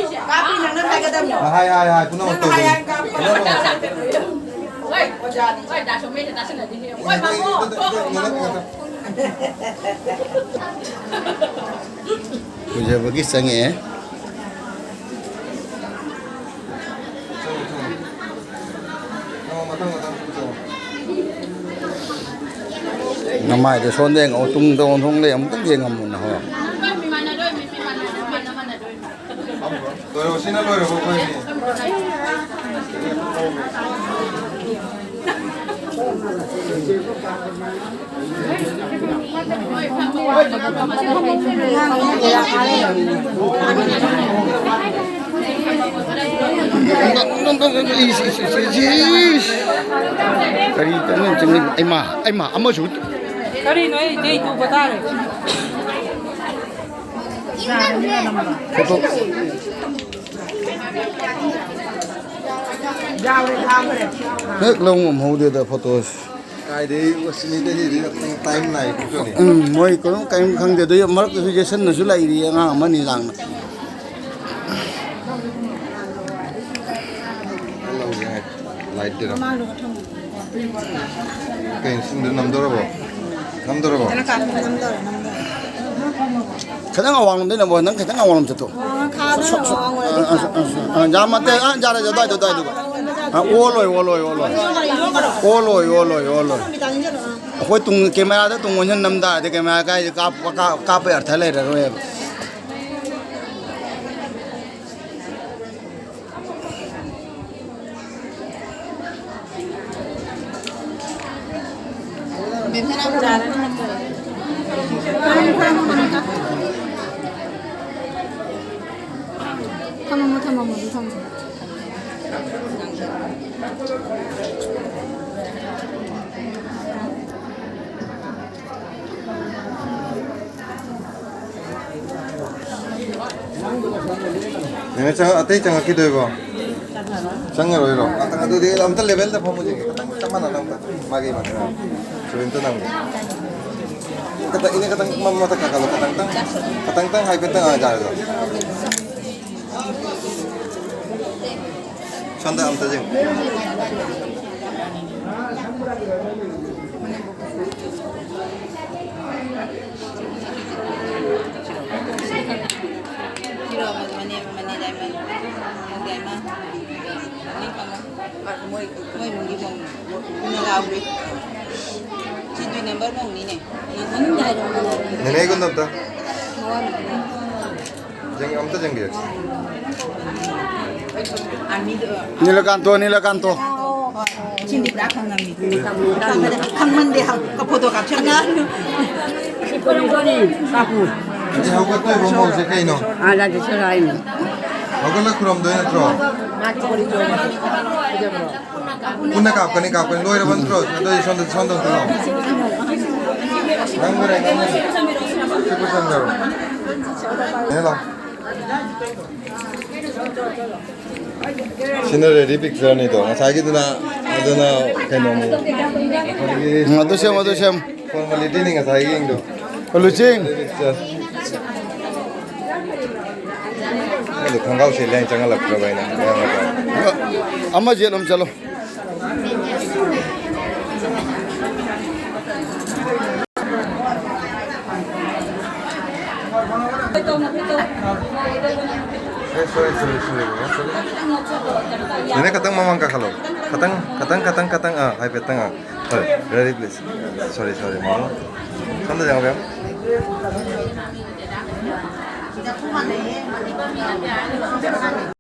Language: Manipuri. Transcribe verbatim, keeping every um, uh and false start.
ꯀꯥꯞꯄꯤ ꯅꯪꯅ ꯍꯥꯏꯒꯗꯕꯅꯤ꯫ ꯍꯥꯏ, ꯍꯥꯏ, ꯍꯥꯏ, ꯄꯨꯝꯅꯃꯛ ꯅꯪꯅ ꯍꯥꯏ, ꯇꯧꯗꯣꯏꯅꯤ꯫ ꯍꯥꯏ, ꯀꯥꯞꯄꯤ꯫ ꯄꯨꯝꯅꯃꯛ꯫ ꯍꯣꯏ, ꯍꯣꯏ, ꯗꯥ ꯁꯣꯃꯦꯟꯅ ꯇꯥꯁꯤꯜꯂꯗꯤ ꯍꯌꯦꯡ꯫ ꯍꯣꯏ, ꯃꯥꯃꯣ꯫ ꯂꯨꯖꯕꯒꯤ ꯆꯪꯉꯛꯑꯦ꯫ ꯅꯃꯥꯏꯗꯣ ꯁꯣꯟꯗ ꯌꯦꯡꯉꯛꯑꯣ, ꯇꯨꯡꯗ ꯑꯣꯟꯊꯣꯛ ꯂꯩ, ꯑꯃꯨꯛꯇꯪ ꯌꯦꯡꯉꯝꯃꯨꯅ ꯍꯣ꯫ ꯂꯣꯏꯔꯕ? ꯁꯤꯅ ꯂꯣꯏꯔꯕ ꯑꯩꯈꯣꯏꯒꯤ? ꯀꯔꯤ ꯀꯟꯅ ꯆꯤꯡꯂꯤ-, ꯑꯩꯃꯥ, ꯑꯩꯃꯥ, ꯑꯃꯁꯨ ꯀꯔꯤꯅꯣ ꯑꯩ ꯏꯇꯩ ꯇꯨꯕ ꯇꯥꯔꯦ꯫ ꯐꯣꯇꯣ꯫ ꯍꯦꯛ ꯂꯧ ꯉꯝꯍꯧꯗꯦꯗ ꯐꯣꯇꯣꯁꯦ꯫ ꯀꯥꯏꯗꯩ ꯋꯥꯁꯤꯅꯤꯗ ꯍꯦꯔꯤ ꯇꯥꯏꯝ ꯂꯥꯏꯟ ꯐꯣꯇꯣꯅꯤ꯫ ꯎꯝ, ꯃꯣꯏ ꯀꯔꯝ ꯀꯔꯤꯝ ꯈꯪꯗꯦ꯫ ꯑꯗꯨ ꯃꯔꯛꯇꯁꯨ ꯌꯦꯠꯁꯟꯅꯁꯨ ꯂꯩꯔꯤ ꯑꯉꯥꯡ ꯑꯃꯅꯤ ꯂꯥꯡꯅ꯫ ꯂꯧꯒꯦ ꯍꯥꯏ꯫ ꯂꯥꯏꯠꯇꯨꯗ꯫ ꯀꯩꯅꯣ ꯁꯤꯡꯗꯨ ꯅꯝꯗꯧꯔꯕꯣ? ꯅꯝꯗꯧꯔꯕꯣ? ꯐꯖꯅ ꯀꯥꯞꯄ ꯅꯝꯗꯧꯔꯦ, ꯅꯝꯗꯧꯔꯦ꯫ ꯈꯤꯇꯪ ꯑꯋꯥꯡꯂꯣꯝꯗꯩ ꯅꯝꯃꯣ, ꯅꯪ ꯈꯤꯇꯪ ꯑꯋꯥꯡꯂꯣꯝ ꯆꯠꯊꯣꯛ꯫ ꯑꯣ, ꯈꯥꯗꯅ ꯁꯣꯛ, ꯁꯣꯛ꯫ ꯑꯋꯥꯡ ꯑꯣꯏꯔꯗꯤ ꯑ, ꯑ, ꯐꯕ꯫ ꯑ, ꯑ, ꯌꯥꯝ ꯅꯠꯇꯦ, ꯑ, ꯌꯥꯔꯦ, ꯑꯗꯨꯋꯥꯏꯗꯣ, ꯑꯗꯨꯋꯥꯏꯗꯣ꯫ ꯑ, ꯑꯣꯜꯂꯣꯏ, ꯑꯣꯜꯂꯣꯏ, ꯑꯣꯜꯂꯣꯏ꯫ ꯑꯣꯜꯂꯣꯏ, ꯑꯣꯜꯂꯣꯏ꯫ ꯑꯣꯜꯂꯣꯏ, ꯑꯣꯜꯂꯣꯏ, ꯑꯣꯜꯂꯣꯏ꯫ ꯈꯤꯇꯪ ꯏꯟꯖꯜꯂꯣ, ꯑ꯫ ꯑꯩꯈꯣꯏ ꯇꯨꯡ cameraꯗ ꯇꯨꯡ ꯑꯣꯟꯁꯤꯟ ꯅꯝ ꯇꯥꯔꯗꯤ camera ꯀꯥꯏꯗ ꯀꯥꯞ-, ꯀꯥꯞ-, ꯀꯥꯞꯄꯩ ꯑꯔꯊ ꯂꯩꯔꯔꯣꯏꯕ꯫ ꯊꯝꯃꯝꯃꯣ, ꯊꯝꯃꯝꯃꯣ, ꯑꯗꯨ ꯊꯝꯃꯣ꯫ ꯅꯦꯅꯦ, ꯆꯪꯉꯛ-, ꯑꯇꯩ ꯆꯪꯉꯛꯈꯤꯗꯣꯏꯕꯣ? ꯆꯪꯉꯔꯣꯏꯔꯣ? ꯉꯥꯛꯇꯪ ꯑꯗꯨꯗꯤ ꯑꯝꯇ levelꯗ ꯐꯝꯃꯨꯁꯦ꯫ ꯈꯤꯇꯪ ꯆꯞ ꯃꯥꯟꯅꯅ ꯑꯝꯇ꯫ ꯃꯥꯒꯤ ꯃꯥꯒꯤ꯫ ꯁꯨꯔꯦꯟꯇ ꯅꯪꯒꯤ꯫ ꯈꯤꯇꯪ, ꯏꯅꯦ ꯈꯤꯇꯪ ꯃ-, ꯃꯊꯛ ꯀꯥꯈꯠꯂꯣ꯫ ꯈꯤꯇꯪꯇꯪ, ꯈꯤꯇꯪꯇꯪ ꯍꯥꯏꯐꯦꯠꯇꯪ, ꯑꯥ, ꯌꯥꯔꯦ, ꯌꯥꯔꯦ꯫ ꯍꯟꯗꯛ ꯑꯝꯇ ꯌꯦꯡꯉꯨ꯫ ꯃꯣꯏ ꯏꯃꯨꯡꯒꯤ ꯃꯧꯅꯤ꯫ ꯄꯨꯟꯅ ꯂꯥꯎꯒ꯭ꯔꯦ꯫ ꯁꯤ ꯗꯨꯏ ꯅꯝꯕꯔ ꯃꯧꯅꯤꯅꯦ꯫ ꯅꯦꯅꯦ, ꯑꯩꯉꯣꯟꯗ ꯑꯝꯇ꯫ ꯌꯦꯡ-, ꯑꯝꯇ ꯌꯦꯡꯕꯤꯔꯛꯁꯤ꯫ ꯑꯥꯔꯃꯤꯗ꯫ ꯅꯤꯂꯀꯥꯟꯇꯣ, ꯅꯤꯂꯀꯥꯟꯇꯣ꯫ ꯁꯤꯗꯤ ꯄꯨꯔꯥ ꯈꯪꯉꯝꯃꯤ꯫ ꯈꯪꯕꯗ ꯈꯪꯃꯟꯗꯦ ꯍꯥꯏꯕ꯫ ꯐꯣꯇꯣ ꯀꯥꯞꯁꯟꯅ꯫ ꯁꯤ ꯄꯣꯠꯅꯤ, ꯁꯤ ꯄꯣꯠꯅꯤ, ꯇꯥꯛꯄꯨ꯫ ꯑꯁꯤ ꯍꯧꯒꯠꯇꯣꯏꯕ ꯃꯧꯁꯦ ꯀꯩꯅꯣ? ꯑꯥ, ꯔꯥꯖꯦꯁꯣꯔ ꯍꯥꯏꯅꯤ꯫ ꯍꯧꯒꯠꯂ ꯈꯨꯔꯝꯗꯣꯏ ꯅꯠꯇ꯭ꯔꯣ? ꯄꯨꯟꯅ ꯀꯥꯞꯀꯅꯤ, ꯀꯥꯞꯀꯅꯤ꯫ ꯂꯣꯏꯔꯕ ꯅꯠꯇ꯭ꯔꯣ? ꯑꯗꯨꯗꯤ ꯁꯣꯝꯗ, ꯁꯣꯝꯗ ꯑꯝꯇ ꯂꯥꯛꯑꯣ꯫ ꯅꯪ ꯈꯔ ꯉꯥꯡꯉꯨ꯫ ꯁꯤ ꯄꯨꯁꯟꯈ꯭ꯔꯣ꯫ ꯍꯦ ꯂꯥꯎ꯫ ꯁꯤꯅ ready pictureꯅꯤꯗꯣ꯫ ꯉꯁꯥꯏꯒꯤꯗꯨꯅ, ꯑꯗꯨꯅ ꯀꯩꯅꯣꯅꯤ꯫ ꯑꯩꯈꯣꯏꯒꯤ ꯎꯝ, ꯑꯗꯨ ꯁꯦꯝ, ꯑꯗꯨ ꯁꯦꯝ꯫ Formalityꯅꯤ ꯉꯁꯥꯏꯒꯤꯗꯣ꯫ ꯂꯨꯆꯤꯡ꯫ Ready picture꯫ ꯑꯗꯨ ꯈꯣꯡꯒ꯭ꯔꯥꯎ ꯁꯦꯠꯂꯦ ꯍꯥꯏꯅ ꯆꯪꯍꯜꯂꯛꯇ꯭ꯔꯕ ꯑꯩꯅ꯫ ꯑꯃ ꯌꯦꯠꯂꯣꯝ ꯆꯠꯂꯣ꯫ ꯑꯦ, sorry, sorry, sorry, ꯕꯕꯥ, sorry꯫ ꯅꯦꯅꯦ, ꯈꯇꯪ ꯃꯃꯥꯡ ꯀꯥꯈꯠꯂꯣ꯫ ꯈꯇꯪ, ꯈꯇꯪ, ꯈꯇꯪ, ꯈꯇꯪ, ꯑꯥ, ꯍꯥꯏꯐꯦꯠꯇꯪ, ꯑꯥ꯫ Sorry, very please꯫ Sorry, sorry, ꯃꯥꯃꯣ꯫ ꯁꯣꯝꯗ ꯌꯦꯡꯉꯣ, ꯃꯦꯝ꯫